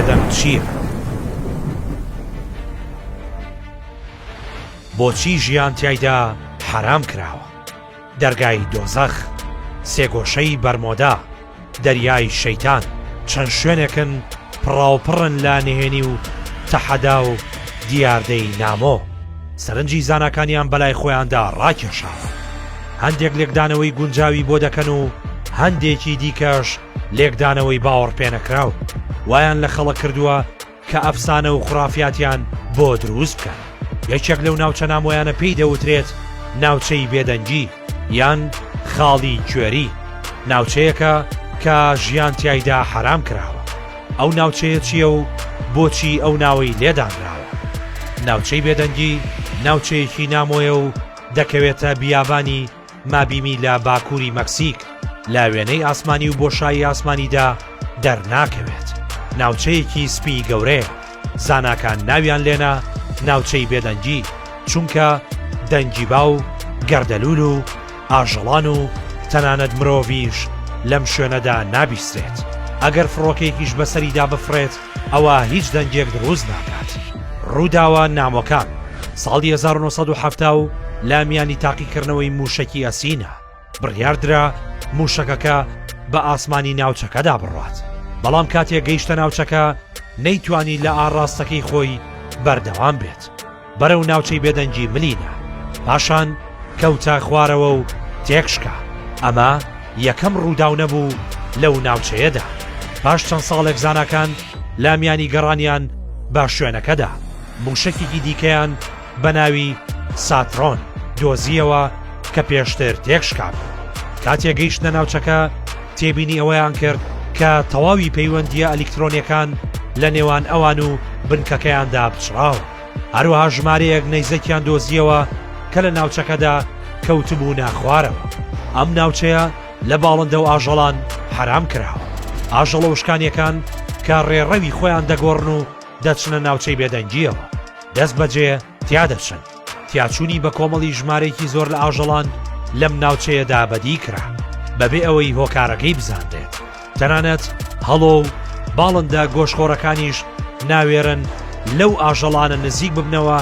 بێدەنگ چییە؟ بۆچی ژیان تیایدا حەرام کراوە؟ دەرگای دۆزەخ، سێگۆشەی بەرمۆدا، دەریای شەیتان، چەند شوێنێکن پڕاوپڕن لە نهێنی و تەحەدا و دیاردەی نامۆ، سەرنجی زاناکانیان بەلای خۆیاندا ڕاکێشاوە. هەندێک لێکدانەوەی گونجاوی بۆ دەکەن و هەندێکی دیکەش لێکدانەوەی باوەڕپێنەکراو وایان لە خەڵک کردووە کە ئەفسانە و خورافیاتیان بۆ دروست بکەن. یەکێک لەو ناوچە نامۆیانە پێی دەوترێت ناوچەی بێدەنگی یان خاڵی کوێری، ناوچەیەکە کە ژیان تیایدا حەرام کراوە. ئەو ناوچەیە چییە و بۆچی ئەو ناوەی لێ دانراوە؟ ناوچەی بێدەنگی ناوچەیەکی نامۆیە و دەکەوێتە بیابانی مابیمی لە باکووری مەکسیک لە وێنەی ئاسمانی و بۆشایی ئاسمانیدا دەرناکەوێت. ناوچەیەکی سپی گەورەیە. زاناکان ناویان لێنا ناوچەی بێدەنگی، چونکە دەنگی با و گەردەلوول و ئاژەڵان و تەنانەت مرۆڤیش لەم شوێنەدا نابیسترێت. ئەگەر فڕۆکەیەکیش بەسەریدا بفڕێت ئەوا هیچ دەنگێک دروست ناکات. ڕووداوە نامۆکان، ساڵی 1970 و لە میانی تاقیکردنەوەی مووشەکی ئەسینا، بڕیاردرا مووشەکەکە بە ئاسمانی ناوچەکەدا بڕوات، بەڵام کاتێک گەیشتە ناوچەکە نەیتوانی لە ئاڕاستەکەی خۆی بەردەوام بێت. بەرەو ناوچەی بێدەنگی ملی نا، پاشان کەوتە خوارەوە و تێکشکا، ئەمە یەکەم ڕووداو نەبوو لەو ناوچەیەدا، پاش چەند ساڵێک زاناکان لە میانی گەڕانیان بە شوێنەکەدا، مووشەکێکی دیکەیان بە ناوی ساترۆن دۆزییەوە کە پێشتر تێکشکابوو. کاتێک گەیشتنە ناوچەکە تێبینی ئەوەیان کرد کە تەواوی پەیوەندییە ئەلیکترۆنییەکان لە نێوان ئەوان و بنکەکەیاندا پچڕاوە. هەروەها ژمارەیەک نەیزەکیان دۆزییەوە کە لە ناوچەکەدا کەوتبوونە خوارەوە. ئەم ناوچەیە لە باڵندە و ئاژەڵان حەرام کراوە. ئاژەڵە وشکانییەکان کە ڕێڕەوی خۆیان دەگۆڕن و دەچنە ناوچەی بێدەنگییەوە، دەستبەجێ تیا دەچن. تیاچوونی بەکۆمەڵی ژمارەیەکی زۆر لە ئاژەڵان لەم ناوچەیەدا بەدی کرا، بەبێ ئەوەی هۆکارەکەی بزانرێت. تەنانەت هەڵۆ و باڵندە گۆشتخۆرەکانیش ناوێرن لەو ئاژەڵانە نزیک ببنەوە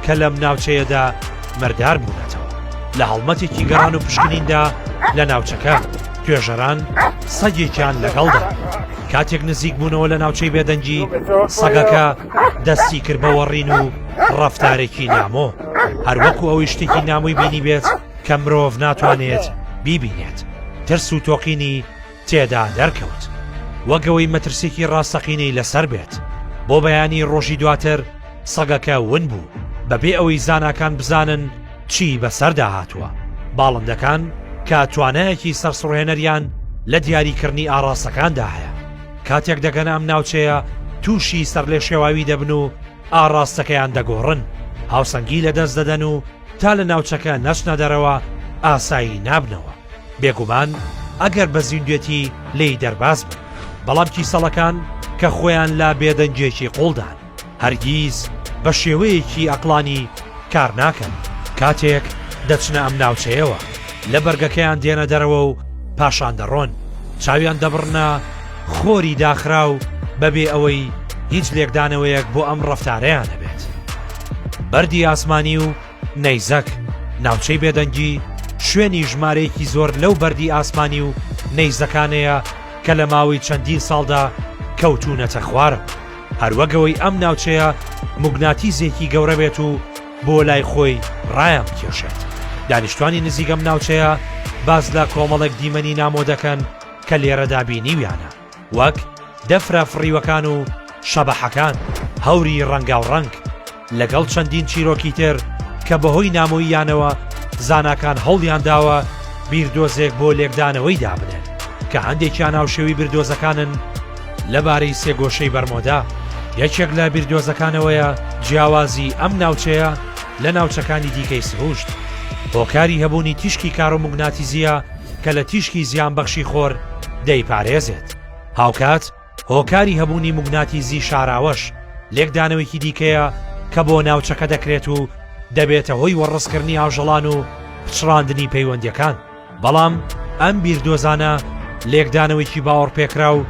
کە لەم ناوچەیەدا مردار بوونەتەوە. لە هەڵمەتێکی گەڕان و پشکنیندا لە ناوچەکە، توێژەران سەگێکیان لەگەڵدا بوو. کاتێک نزیک بوونەوە لە ناوچەی بێدەنگی، سەگەکە دەستی کرد بە وەڕین و ڕەفتارێکی نامۆ، هەروەکو ئەوەی شتێکی نامۆی بینیبێت کە مرۆڤ ناتوانێت بیبینێت. ترس و تۆقینی تێدا دەرکەوت وەک ئەوەی مەترسیەکی ڕاستەقینەی لەسەر بێت. بۆ بەیانی ڕۆژی دواتر سەگەکە ون بوو بەبێ ئەوەی زاناکان بزانن چی بەسەردا هاتووە. باڵندەکان کە توانایەکی سەرسوڕهێنەریان لە دیاریکردنی ئاڕاستەکاندا هەیە، کاتێک دەگەنە ئەم ناوچەیە تووشی سەرلێشێواوی دەبن و ئاڕاستەکەیان دەگۆڕن، هاوسەنگی لەدەست دەدەن و تا لە ناوچەکە نەچنە دەرەوە ئاسایی نابنەوە. بێگومان ئەگەر بە زیندوێتی لێی دەرباز بن. بەڵام کیسەڵەکان کە خۆیان لە بێدەنگیەکی قوڵدان، هەرگیز بە شێوەیەکی ئەقڵانی کار ناکەن. کاتێک دەچنە ئەم ناوچەیەوە، لە بەرگەکەیان دێنە دەرەوە و پاشان دەڕۆن، چاویان دەبڕنە خۆری داخراو بەبێ ئەوەی هیچ لێکدانەوەیەک بۆ ئەم ڕەفتارەیان هەبێت. بەردی ئاسمانی و نەیزەک، ناوچەی بێدەنگی، شوێنی ژمارەیەکی زۆر لەو بەردی ئاسمانی و نەیزەکانەیە کە لە ماوەی چەندین ساڵدا کەوتوونەتە خوارەوە. هەروەک ئەوەی ئەم ناوچەیە موگناتیزێکی گەورە بێت و بۆ لای خۆی ڕایان بکێشێت. دانیشتوانی نزیک ئەم ناوچەیە باس لە کۆمەڵێک دیمەنی نامۆ دەکەن کە لێرەدا بینیویانە. وەک، دەفرە فڕیوەکان و شەبەحەکان، هەوری ڕەنگاوڕەنگ، لەگەڵ چەندین چیرۆکی تر کە بەهۆی نامۆییانەوە زاناکان هەوڵیانداوە بیردۆزێک بۆ لێکدانەوەی دابنێن کە هەندێکیان هاوشێوەی بیردۆزەکانن لەبارەی سێگۆشەی بەرمۆدا. یەکێک لە بیردۆزەکانەوەیە جیاوازی ئەم ناوچەیە لە ناوچەکانی دیکەی سروشت هۆکاری هەبوونی تیشکی کارۆموگناتیزییە کە لە تیشکی زیانبەخشی خۆر دەیپارێزێت. هاوکات هۆکاری هەبوونی موگناتیزی شاراوەش لێکدانەوەیەکی دیکەیە کە بۆ ناوچەکە دەکرێت و دەبێتە هۆی وەڕسکردنی ئاژەڵان و پچڕاندنی پەیوەندییەکان. بەڵام ئەم بیردۆزانە لێکدانەوەیەکی باوەڕپێکراو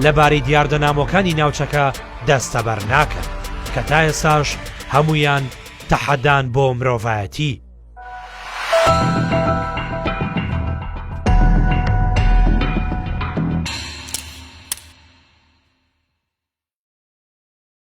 لەبارەی دیاردە نامۆکانی ناوچەکە. دەستەبەر ناکەن، کە تا ئێستاش هەموویان تەحەدان بۆ مرۆڤایەتی.